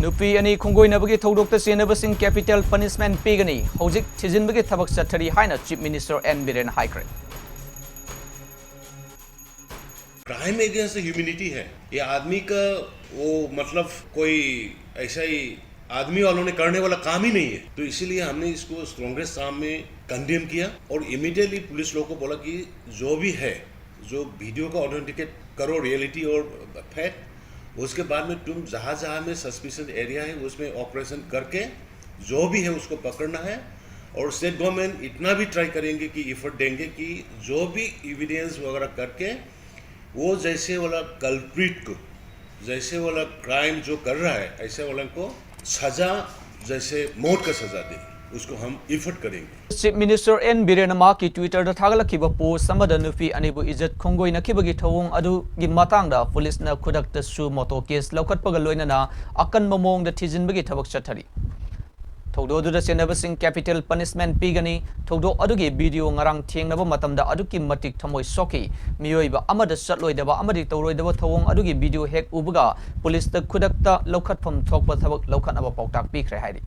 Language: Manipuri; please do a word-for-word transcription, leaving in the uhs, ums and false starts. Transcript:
ꯅꯨꯄꯤ ꯑꯅꯤ ꯈꯣꯡꯒꯣꯏꯅꯕꯒꯤ ꯊꯧꯗꯣꯛꯇ ꯆꯦꯟꯅꯕꯁꯤꯡ capital punishment ꯄꯤꯒꯅꯤ꯫ ꯍꯧꯖꯤꯛ ꯊꯤꯖꯤꯟꯕꯒꯤ ꯊꯕꯛ ꯆꯠꯊꯔꯤ ꯍꯥꯏꯅ Chief Minister N ꯕꯤꯔꯦꯟꯅ ꯍꯥꯏꯈ꯭ꯔꯦ꯫ Crime against the humanity है ये। आदमी का वो, मतलब, कोई ऐसा ही आदमी वालों ने करने वाला काम ही नहीं है। तो इसीलिए हमने इसको स्ट्रॉन्गेस्ट टर्म में कंडेम किया और इमीडिएटली पुलिस लोगों को बोला कि जो भी है, जो वीडियो को ऑथेंटिकेट करो, रियलिटी और फैक्ट। उसके बाद में तुम जहाँ जहाँ में सस्पिशियस एरिया है, उसमें ऑपरेशन करके जो भी है, उसको पकड़ना है। और स्टेट गवर्नमेंट इतना भी ट्राई करेंगे कि एफर्ट देंगे कि जो भी एविडेंस वगैरह करके वो जैसे वाला कल्प्रिट को, जैसे वाला क्राइम जो कर रहा है, ऐसे वालों को सजा, जैसे मौत का सजा दे, उसको हम एफर्ट करेंगे। Chief Minister N ꯕꯤꯔꯦꯟꯅ ꯃꯍꯥꯛꯀꯤ Twitter ꯗ ꯊꯥꯒꯠꯂꯛꯈꯤꯕ ꯄꯣꯁ ꯑꯃꯗ ꯅꯨꯄꯤ ꯑꯅꯤꯕꯨ ꯏꯖꯠ ꯈꯣꯡꯒꯣꯏꯅꯈꯤꯕꯒꯤ ꯊꯧꯑꯣꯡ ꯑꯗꯨꯒꯤ ꯃꯇꯥꯡꯗ ꯄꯨꯂꯤꯁꯅ ꯈꯨꯗꯛꯇ suo motu ꯀꯦꯁ ꯂꯧꯈꯠꯄꯒ ꯂꯣꯏꯅꯅ ꯑꯀꯟꯕ ꯃꯑꯣꯡꯗ ꯊꯤꯖꯤꯟꯕꯒꯤ ꯊꯕꯛ ꯆꯠꯊꯔꯤ꯫ ꯊꯧꯗꯣꯛ ꯑꯗꯨꯗ ꯆꯦꯟꯅꯕꯁꯤꯡ capital punishment ꯄꯤꯒꯅꯤ꯫ ꯊꯧꯗꯣꯛ ꯑꯗꯨꯒꯤ ꯚꯤꯗꯤꯑꯣ ꯉꯔꯥꯡ ꯊꯦꯡꯅꯕ ꯃꯇꯝꯗ ꯑꯗꯨꯛꯀꯤ ꯃꯇꯤꯛ ꯊꯃꯣꯏ ꯁꯣꯛꯈꯤ꯫ ꯃꯤꯑꯣꯏꯕ ꯑꯃꯗ ꯆꯠꯂꯣꯏꯗꯕ ꯑꯃꯗꯤ ꯇꯧꯔꯣꯏꯗꯕ ꯊꯧꯑꯣꯡ ꯑꯗꯨꯒꯤ ꯚꯤꯗꯤꯑꯣ ꯍꯦꯛ ꯎꯕꯒ ꯄꯨꯂꯤꯁꯇ ꯈꯨꯗꯛꯇ ꯂꯧꯈꯠꯐꯝ ꯊꯣꯛꯄ ꯊꯕꯛ ꯂꯧꯈꯠꯅꯕ ꯄꯥꯎꯇꯥꯛ ꯄꯤꯈ꯭ꯔꯦ ꯍꯥꯏꯔꯤ꯫